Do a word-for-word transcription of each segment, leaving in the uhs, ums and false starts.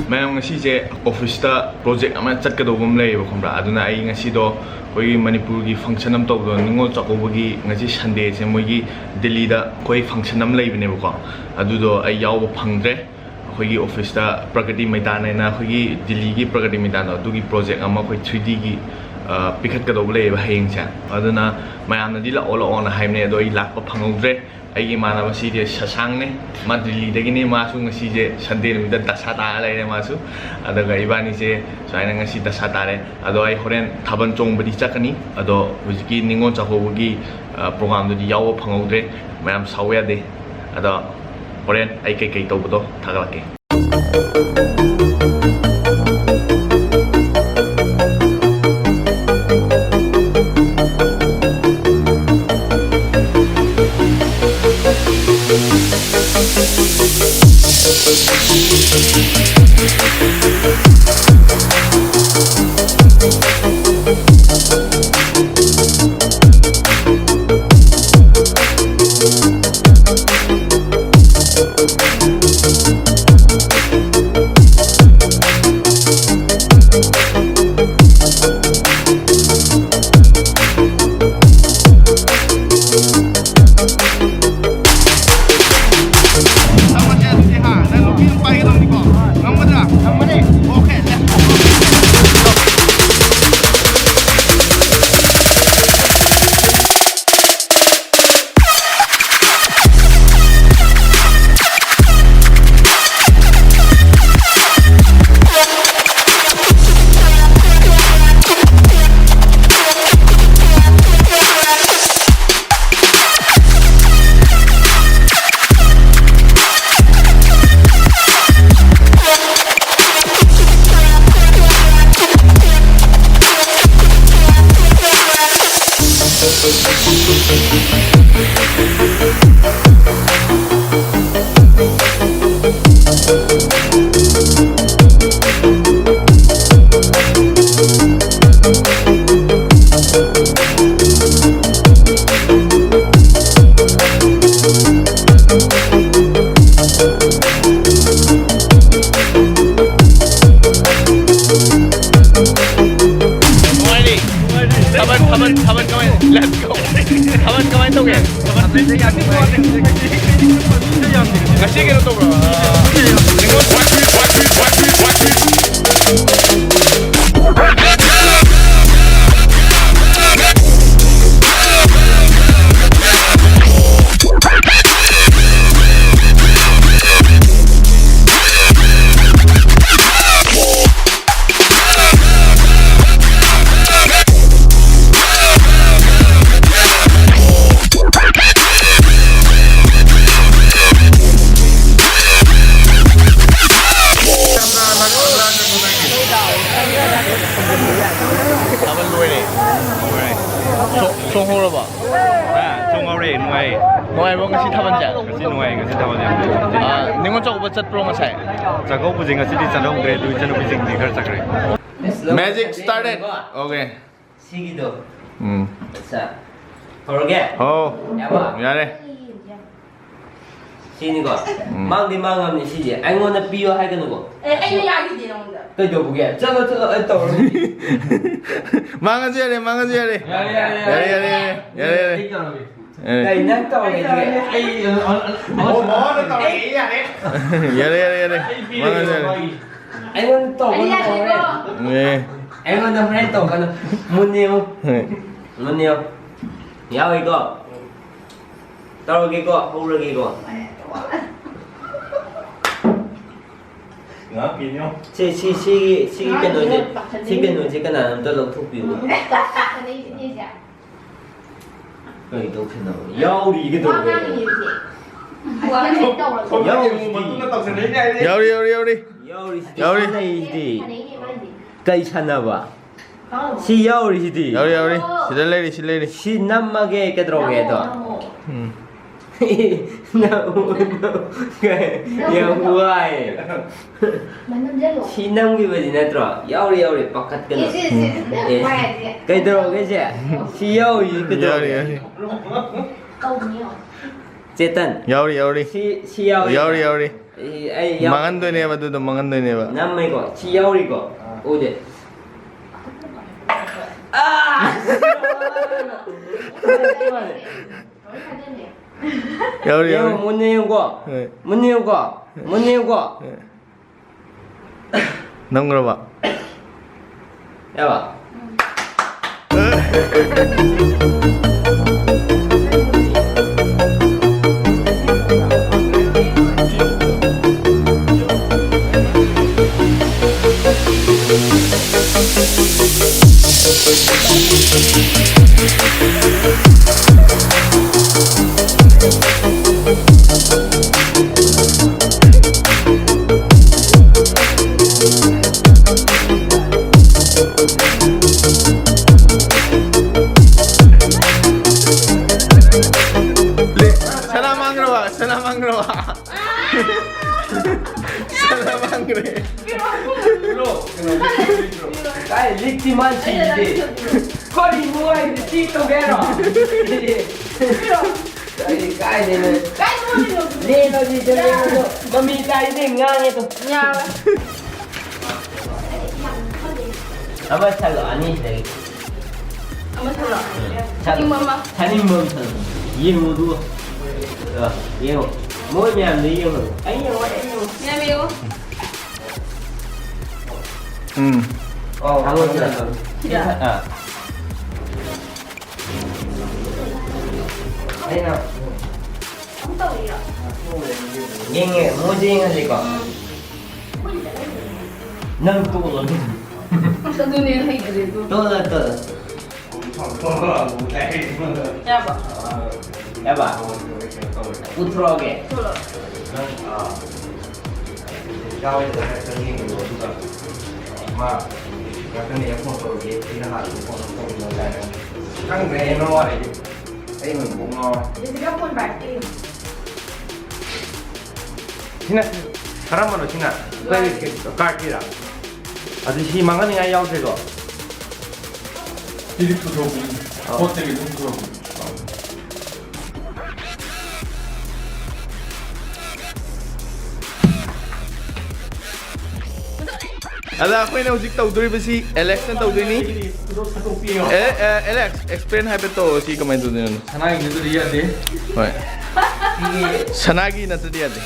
ꯃꯌꯥꯝ, ꯉꯁꯤꯁꯦ ꯑꯣꯐꯤꯁꯇ ꯄ꯭ꯔꯣꯖꯦꯛ ꯑꯃ ꯆꯠꯀꯗꯧꯕ ꯑꯃ ꯂꯩꯌꯦꯕ, ꯈꯪꯕ꯭ꯔꯥ? ꯑꯗꯨꯅ ꯑꯩ ꯉꯁꯤꯗꯣ ꯑꯩꯈꯣꯏꯒꯤ ꯃꯅꯤꯄꯨꯔꯒꯤ ꯐꯪꯁꯟ ꯑꯃ ꯇꯧꯕꯗꯣ, ꯅꯤꯉꯣꯜ ꯆꯥꯛꯀꯧꯕꯒꯤ, ꯉꯁꯤ ꯁꯟꯗꯦꯁꯦ ꯃꯣꯏꯒꯤ ꯗꯤꯜꯂꯤꯗ ꯑꯩꯈꯣꯏ ꯐꯪꯁꯟ ꯑꯃ ꯂꯩꯕꯅꯦꯕꯀꯣ꯫ ꯑꯗꯨꯗꯣ ꯑꯩ ꯌꯥꯎꯕ ꯐꯪꯗ꯭ꯔꯦ꯫ ꯑꯩꯈꯣꯏꯒꯤ ꯑꯣꯐꯤꯁꯇ ꯄ꯭ꯔꯒꯇꯤ ꯃꯩꯗꯥꯟ ꯍꯥꯏꯅ, ꯑꯩꯈꯣꯏꯒꯤ ꯗꯤꯜꯂꯤꯒꯤ ꯄ꯭ꯔꯒꯇꯤ ꯃꯩꯗꯥꯟꯗꯣ, ꯑꯗꯨꯒꯤ ꯄ꯭ꯔꯣꯖꯦꯛ ꯑꯃ ꯑꯩꯈꯣꯏ ꯊ꯭ꯔꯤ ꯗꯤꯒꯤ ꯄꯤꯈꯠꯀꯗꯧꯕ ꯂꯩꯌꯦꯕ ꯍꯌꯦꯡꯁꯦ꯫ ꯑꯗꯨꯅ ꯃꯌꯥꯝꯅꯗꯤ ꯂꯥꯛꯑꯣ ꯂꯥꯛꯑꯣꯅ ꯍꯥꯏꯕꯅꯦ, ꯑꯗꯣ ꯑꯩ ꯂꯥꯛꯄ ꯐꯪꯍꯧꯗ꯭ꯔꯦ꯫ ꯑꯩꯒꯤ ꯏꯃꯥꯟꯅꯕꯁꯤꯗꯤ ꯁꯁꯥꯡꯅꯦ, ꯃꯥ ꯗꯤꯜꯂꯤꯗꯒꯤꯅꯤ꯫ ꯃꯥꯁꯨ ꯉꯁꯤꯁꯦ ꯁꯟꯗꯦ ꯅꯨꯃꯤꯠꯇ ꯗꯁꯥ ꯇꯥꯔ ꯂꯩꯔꯦ ꯃꯥꯁꯨ꯫ ꯑꯗꯨꯒ ꯏꯕꯥꯅꯤꯁꯦ ꯁꯨꯃꯥꯏꯅ ꯉꯁꯤ ꯗꯁꯥ ꯇꯥꯔꯦ꯫ ꯑꯗꯣ ꯑꯩ ꯍꯣꯔꯦꯟ ꯊꯥꯕꯜ ꯆꯣꯡꯕꯗꯤ ꯆꯠꯀꯅꯤ꯫ ꯑꯗꯣ ꯍꯧꯖꯤꯛꯀꯤ ꯅꯤꯉꯣꯜ ꯆꯥꯛꯀꯧꯕꯒꯤ, ꯑ, ꯄ꯭ꯔꯣꯒꯥꯝꯗꯨꯗꯤ ꯌꯥꯎꯕ ꯐꯪꯍꯧꯗ꯭ꯔꯦ꯫ ꯃꯌꯥꯝ ꯁꯥꯎ ꯌꯥꯗꯦ꯫ ꯑꯗꯣ ꯍꯣꯔꯦꯟ ꯑꯩ ꯀꯩꯀꯩ ꯇꯧꯕꯗꯣ ꯊꯥꯒꯠꯂꯛꯀꯦ꯫ ꯇꯧꯔꯁꯦ ꯑꯗꯨꯗꯤ, ꯍꯥ? ꯅꯪ ꯅꯨꯄꯤ ꯑꯃ ꯄꯥꯏꯒꯗꯧꯅꯤꯀꯣ꯫ ꯉꯝꯒꯗ꯭ꯔꯥ? ꯉꯝꯒꯅꯤ꯫ Okay, let's go꯫ ꯇꯧꯒꯦ꯫ ꯉꯁꯤ ꯀꯩꯅꯣ ꯇꯧꯕ꯭ꯔꯣ? ꯊꯥꯕꯜ ꯂꯣꯏꯔꯦ꯫ ꯂꯣꯏꯔꯦ꯫ ꯆꯣ-, ꯆꯣꯡꯍꯧꯔꯕꯣ? ꯑꯥ, ꯆꯣꯡꯍꯧꯔꯦ, ꯅꯨꯡꯉꯥꯏ꯫ ꯅꯨꯡꯉꯥꯏꯕ꯭ꯔꯣ ꯉꯁꯤ ꯊꯥꯕꯜꯁꯦ? ꯉꯁꯤ ꯅꯨꯡꯉꯥꯏ, ꯉꯁꯤ ꯊꯥꯕꯜ ꯌꯥꯝ ꯅꯨꯡꯉꯥꯏ꯫ ꯑꯥ, ꯅꯤꯉꯣꯜ ꯆꯥꯛꯀꯧꯕ ꯆꯠꯄ꯭ꯔꯣ ꯉꯁꯥꯏ? ꯆꯥꯛꯀꯧꯕꯁꯦ ꯉꯁꯤꯗꯤ ꯆꯠꯍꯧꯗ꯭ꯔꯦ, ꯑꯗꯨ ꯏꯆꯟꯅꯨꯄꯤꯁꯤꯡꯗꯤ ꯈꯔ ꯆꯠꯈ꯭ꯔꯦ꯫ Magic started. Okay. ꯁꯤꯒꯤꯗꯣ꯫ ꯎꯝ꯫ ꯑꯠꯆꯥ꯫ ꯍꯧꯔꯒꯦ? ꯍꯣ꯫ ꯌꯥꯕ? ꯌꯥꯔꯦ꯫ ꯁꯤꯅꯤꯀꯣ꯫ ꯎꯝ꯫ ꯃꯥꯡꯗꯤ ꯃꯥꯡꯉꯕꯅꯤ ꯁꯤꯁꯦ꯫ ꯑꯩꯉꯣꯟꯗ ꯄꯤꯌꯣ ꯍꯥꯏꯒꯅꯨꯀꯣ꯫ ꯑꯦ, ꯑꯩꯅ ꯌꯥꯈꯤꯗꯦ ꯅꯉꯣꯟꯗ꯫ ꯀꯩꯗꯧꯕꯒꯦ? ꯆꯠꯂꯣ, ꯆꯠꯂꯣ, ꯑꯩ ꯇꯧꯔꯅꯤ꯫ ꯃꯥꯡꯉꯁꯨ ꯌꯥꯔꯦ, ꯃꯥꯡꯉꯁꯨ ꯌꯥꯔꯦ꯫ ꯌꯥꯔꯦ, ꯌꯥꯔꯦ, ꯌꯥꯔꯦ, ꯌꯥꯔꯦ꯫ ꯌꯥꯔꯦ, ꯌꯥꯔꯦ, ꯌꯥꯔꯦ꯫ ꯑꯩ ꯇꯧꯔꯒꯦ꯫ ꯌꯥꯔꯦ꯫ ꯀꯩ ꯅꯪ ꯇꯧꯔꯒꯦ ꯑꯗꯨꯒ? ꯑꯩ, ꯑ, ꯑ, ꯑ, ꯑꯣ, ꯃꯉꯣꯟꯗ ꯇꯧꯔꯒꯦ, ꯌꯥꯔꯦ꯫ ꯌꯥꯔꯦ, ꯌꯥꯔꯦ, ꯌꯥꯔꯦ꯫ ꯑꯩ ꯄꯤꯔꯒꯦ ꯃꯥꯡꯉꯁꯨ ꯌꯥꯔꯦ꯫ ꯃꯥꯒꯤ꯫ ꯑꯩꯉꯣꯟꯗ ꯇꯧꯒꯅꯨ, ꯑꯩ ꯌꯥꯈꯤꯗꯦꯀꯣ꯫ ꯍꯣꯔꯦꯟ꯫ ꯑꯦ꯫ ꯑꯩꯉꯣꯟꯗ ꯍꯣꯔꯦꯟ ꯇꯧꯒꯅꯨ꯫ ꯃꯨꯟꯅ ꯌꯦꯡꯉꯨ꯫ ꯍꯣꯏ꯫ ꯃꯨꯟꯅ ꯌꯦꯡꯉꯨ꯫ ꯌꯥꯎꯏꯀꯣ? ꯇꯧꯔꯒꯦꯀꯣ, ꯍꯧꯔꯒꯦꯀꯣ꯫ ꯉꯥꯏꯍꯥꯛ ꯌꯦꯡꯉꯣ꯫ ꯁꯤ, ꯁꯤ, ꯁꯤꯒꯤ, ꯁꯤꯒꯤ ꯀꯩꯅꯣꯁꯦ, ꯁꯤ ꯀꯩꯅꯣꯁꯦ ꯀꯅꯥꯅꯣꯝꯇ ꯂꯧꯊꯣꯛꯄꯤꯌꯨ꯫ ꯀꯔꯤ ꯇꯧꯁꯤꯟꯅꯕ? ꯌꯥꯎꯔꯤ ꯀꯩꯗꯧꯔꯒꯦ? ꯌꯥꯎꯔꯤ꯫ ꯌꯥꯎꯔꯤ, ꯌꯥꯎꯔꯤ, ꯌꯥꯎꯔꯤ꯫ ꯌꯥꯎꯔꯤꯁꯤꯗꯤ ꯌꯥꯎꯔꯤ꯫ ꯁꯤ ꯂꯩꯔꯤꯁꯤꯗꯤ꯫ ꯀꯩ ꯁꯥꯟꯅꯕ? ꯁꯤ ꯌꯥꯎꯔꯤꯁꯤꯗꯤ꯫ ꯌꯥꯎꯔꯤ, ꯌꯥꯎꯔꯤ꯫ ꯁꯤꯗ ꯂꯩꯔꯤ, ꯁꯤ ꯂꯩꯔꯤ꯫ ꯁꯤ ꯅꯝꯃꯒꯦ ꯀꯩꯗꯧꯔꯒꯦ ꯑꯗꯣ? ꯎꯝ꯫ ꯅꯝꯃꯣ, ꯅꯝꯃꯣ꯫ ꯌꯥꯝ ꯋꯥꯏ꯫ ꯁꯤ ꯅꯝꯈꯤꯕꯗꯤ ꯅꯠꯇ꯭ꯔꯣ? ꯌꯥꯎꯔꯤ, ꯌꯥꯎꯔꯤ, ꯄꯥꯈꯠꯀꯅꯨ꯫ ꯏꯁ, ꯏꯁ, ꯏꯁ, ꯑꯦ, ꯋꯥꯏ ꯍꯥꯏꯁꯦ꯫ ꯀꯩꯗꯧꯔꯒꯦ ꯁꯦ? ꯁꯤ ꯌꯥꯎꯔꯤ, ꯀꯩꯗꯧꯔꯒꯦ? ꯌꯥꯎꯔꯤ, ꯌꯥꯎꯔꯤ꯫ ꯆꯦꯇꯟ꯫ ꯌꯥꯎꯔꯤ, ꯌꯥꯎꯔꯤ꯫ ꯁꯤ, ꯁꯤ ꯌꯥꯎꯔꯤ꯫ ꯌꯥꯎꯔꯤ, ꯌꯥꯎꯔꯤ꯫ ꯑꯩ, ꯑꯩ ꯌꯥꯎ-, ꯃꯥꯡꯍꯟꯗꯣꯏꯅꯦꯕ, ꯑꯗꯨꯗꯣ ꯃꯥꯡꯍꯟꯗꯣꯏꯅꯦꯕ꯫ ꯅꯝꯃꯦꯀꯣ, ꯁꯤ ꯌꯥꯎꯔꯤꯀꯣ, ꯎꯗꯦ꯫ ꯑꯥ! ꯌꯥꯎꯔꯤ, ꯌꯦꯡꯉꯣ, ꯌꯥꯎꯔꯤ꯫ ꯃꯨꯟꯅ ꯌꯦꯡꯉꯨꯀꯣ꯫ ꯍꯣꯏ꯫ ꯃꯨꯟꯅ ꯌꯦꯡꯉꯨꯀꯣ꯫ ꯃꯨꯟꯅ ꯌꯦꯡꯉꯨꯀꯣ꯫ ꯍꯣꯏ꯫ ꯅꯝꯈ꯭ꯔꯕ? ꯌꯥꯕ? ꯁꯅꯥ ꯃꯥꯡꯈ꯭ꯔꯕ? ꯁꯅꯥ ꯃꯥꯡꯈ꯭ꯔꯕ? ꯁꯅꯥ ꯃꯥꯡꯈ꯭ꯔꯦ꯫ ꯀꯥꯏ ꯂꯤꯛꯇꯤ ꯃꯥꯟꯁꯤꯗꯤ? ꯀꯔꯤꯅꯣ ꯍꯥꯏꯁꯦ? ꯆꯤꯠ ꯇꯧꯒꯦ ꯍꯥꯏꯔꯣ? ꯀꯔꯤ ꯀꯥꯏꯗꯩꯅꯣ? ꯂꯦꯡꯉꯣ ꯁꯤꯗ, ꯂꯦꯡꯉꯣ꯫ ꯃꯃꯤ ꯇꯥꯏꯗꯤ ꯉꯥꯡꯉꯦ ꯇꯨ꯫ ꯌꯥꯔꯣꯏ꯫ ꯑꯃ ꯁꯜꯂꯣ, ꯑꯅꯤꯁꯤꯗꯒꯤ꯫ ꯑꯃ ꯁꯜꯂꯣ꯫ ꯁꯜꯂꯣ꯫ ꯁꯥꯅꯤꯡꯕ ꯑꯃ꯫ ꯁꯥꯅꯤꯡꯕ ꯑꯃ ꯁꯜꯂꯣ꯫ ꯌꯦꯡꯉꯣ ꯑꯗꯨꯒ꯫ ꯑ, ꯌꯦꯡꯉꯣ꯫ ꯃꯣꯏ ꯃꯌꯥꯝꯗꯣ ꯌꯦꯡꯉꯣ꯫ ꯑꯩ ꯌꯦꯡꯉꯣ, ꯑꯩ ꯌꯦꯡꯉꯣ꯫ ꯃꯌꯥꯝ ꯌꯦꯡꯉꯣ꯫ ꯎꯝ꯫ ꯑꯣ, ꯍꯪꯉꯣ ꯁꯤꯗ꯫ ꯁꯤꯗ꯫ ꯑꯥ꯫ ꯑꯩꯅ ꯌꯦꯡꯉꯦ, ꯃꯣꯏꯗ ꯌꯦꯡꯍꯜꯂꯤꯀꯣ? ꯅꯪ ꯇꯣꯛꯂꯣ ꯑꯗꯨꯝ꯫ ꯑꯁ, ꯑꯗꯨꯅꯦ ꯍꯩꯇ꯭ꯔꯦ ꯑꯗꯨ꯫ ꯇꯣꯛꯂꯣ, ꯇꯣꯛꯂꯣ꯫ ꯌꯥꯕ? ꯌꯥꯕ? ꯎꯠꯊꯣꯔꯛꯑꯒꯦ꯫ ꯊꯣꯛꯂꯛꯑꯣ꯫ ꯅꯪ, ꯑꯥ, ꯌꯥꯎꯋꯦꯗꯅ ꯍꯥꯏꯔꯛꯄ ꯌꯦꯡꯉꯦꯕ, ꯑꯗꯨꯒ ꯃꯥ ꯉꯥꯛꯇꯪ ꯂꯩꯔ ꯐꯣꯟ ꯇꯧꯔꯛꯑꯦ, ꯑꯩꯅ ꯍꯥꯟꯅ ꯐꯣꯟ ꯑꯃ ꯇꯧꯕꯤꯔꯣ ꯀꯥꯏꯅ꯫ ꯈꯪꯗ꯭ꯔꯦ ꯑꯩ ꯅꯪ ꯋꯥꯔꯤꯗꯤ꯫ ꯑꯩ ꯍꯧꯖꯤꯛ ꯀꯣꯛ ꯉꯥꯎꯔꯦ꯫ ꯖꯦꯁꯤꯀꯥ ꯐꯣꯟ ꯄꯥꯏꯔꯛꯇꯦ꯫ ꯁꯤꯅ ꯀꯔꯝꯕꯅꯣ ꯁꯤꯅ? ꯑꯩꯈꯣꯏ ꯀꯥꯔꯠꯀꯤꯔꯥ? ꯑꯗꯨ ꯁꯤ ꯃꯥꯡꯍꯟꯅꯤꯡꯉꯥꯏ ꯌꯥꯎꯗ꯭ꯔꯦꯀꯣ? ꯁꯤꯗꯤ ꯄꯨꯊꯣꯛꯄꯅꯤ꯫ ꯑꯥ꯫ ꯄꯣꯠꯇꯒꯤ ꯑꯗꯨꯝ ꯄꯨꯊꯣꯛꯄꯅꯤ꯫ ꯑꯗ ꯑꯩꯈꯣꯏꯅ ꯍꯧꯖꯤꯛ ꯇꯧꯗꯣꯔꯤꯕꯁꯤ ꯑꯦꯂꯦꯛꯁꯅ ꯇꯧꯗꯣꯏꯅꯤ꯫ ꯑꯦ, ꯑꯦ, ꯑꯦꯂꯦꯛꯁ, ꯑꯦꯛꯁꯄ꯭ꯂꯦꯟ ꯍꯥꯏꯐꯦꯠ ꯇꯧꯔꯣ, ꯁꯤ ꯀꯃꯥꯏꯅ ꯇꯧꯗꯣꯏꯅꯣ? ꯁꯅꯥꯒꯤ ꯅꯠꯇ꯭ꯔꯗꯤ ꯌꯥꯗꯦ꯫ ꯍꯣꯏ꯫ ꯁꯅꯥꯒꯤ ꯅꯠꯇ꯭ꯔꯗꯤ ꯌꯥꯗꯦ꯫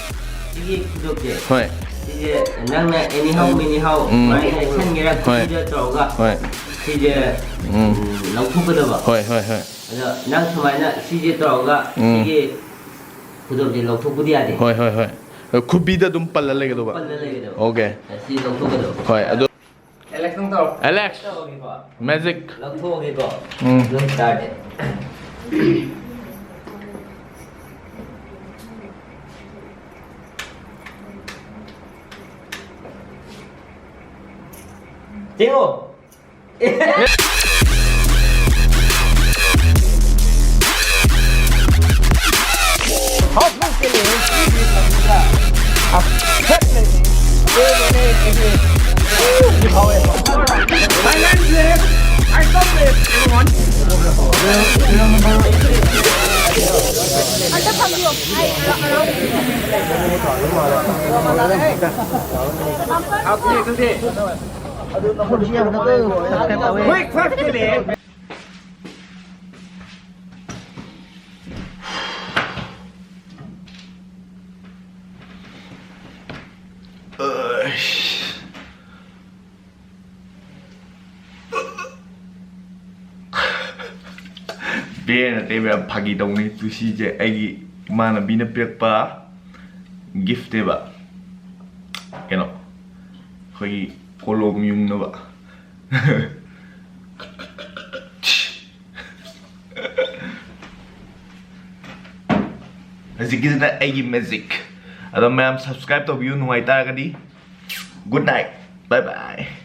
ꯁꯤꯒꯤ ꯈꯨꯗꯣꯞꯁꯦ꯫ ꯍꯣꯏ꯫ ꯁꯤꯁꯦ ꯅꯪꯅ ꯑꯦꯅꯤ ꯍꯥꯎ ꯃꯦꯅꯤ ꯍꯥꯎ ꯎꯝ꯫ ꯁꯨꯃꯥꯏꯅ ꯂꯩꯁꯟꯒꯦꯔꯥ ꯍꯣꯏ꯫ ꯈꯨꯖꯤꯗ ꯇꯧꯔꯒ ꯍꯣꯏ꯫ ꯁꯤꯁꯦ ꯎꯝ꯫ ꯎꯝ, ꯂꯧꯊꯣꯛꯀꯗꯕ꯫ ꯍꯣꯏ, ꯍꯣꯏ, ꯍꯣꯏ꯫ ꯑꯗꯣ ꯅꯪ ꯁꯨꯃꯥꯏꯅ ꯁꯤꯁꯦ ꯇꯧꯔꯒ ꯎꯝ꯫ ꯁꯤꯒꯤ ꯈꯨꯗꯣꯞꯁꯦ ꯂꯧꯊꯣꯛꯄꯗꯤ ꯌꯥꯗꯦ꯫ ꯍꯣꯏ, ꯍꯣꯏ, ꯍꯣꯏ꯫ ꯈꯨꯕꯤꯗ ꯑꯗꯨꯝ ꯄꯜꯂ ꯂꯩꯒꯗꯧꯕ꯫ ꯄꯜꯂ ꯂꯩꯒꯗꯕ꯫ ꯑꯣꯀꯦ꯫ ꯁꯤ ꯂꯧꯊꯣꯛꯀꯗꯕ꯫ ꯍꯣꯏ, ꯑꯗꯨ ꯑꯦꯂꯦꯛꯁ ꯅꯪ ꯇꯧꯔꯣ꯫ ꯑꯦꯂꯦꯛꯁ꯫ ꯇꯧꯔꯒꯦꯀꯣ꯫ ꯃꯦꯖꯤꯛ꯫ ꯂꯧꯊꯣꯛꯑꯒꯦꯀꯣ꯫ ꯎꯝ꯫ ꯑꯗꯨ ꯑꯣꯏꯇꯥꯔꯗꯤ꯫ ꯌꯦꯡꯉꯣ꯫ ꯕꯦ ꯅꯠꯇꯦ ꯃꯌꯥꯝ, ꯐꯥꯒꯤ ꯇꯧꯅꯤ꯫ ꯇꯨꯁꯤꯁꯦ ꯑꯩꯒꯤ ꯏꯃꯥꯟꯅꯕꯤꯅ ꯄꯤꯔꯛꯄ ꯒꯤꯐꯅꯦꯕ꯫ ꯀꯩꯅꯣ, ꯑꯩꯈꯣꯏꯒꯤ ꯀꯣꯂꯣꯝ ꯌꯨꯡꯅꯕ꯫ ꯍꯧꯖꯤꯛꯀꯤꯁꯤꯅ ꯑꯩꯒꯤ ꯃꯦꯖꯤꯛ꯫ ꯑꯗꯣ ꯃꯌꯥꯝ subscribe ꯇꯧꯕꯤꯌꯨ, ꯅꯨꯡꯉꯥꯏꯇꯥꯔꯒꯗꯤ꯫ Good night, bye bye꯫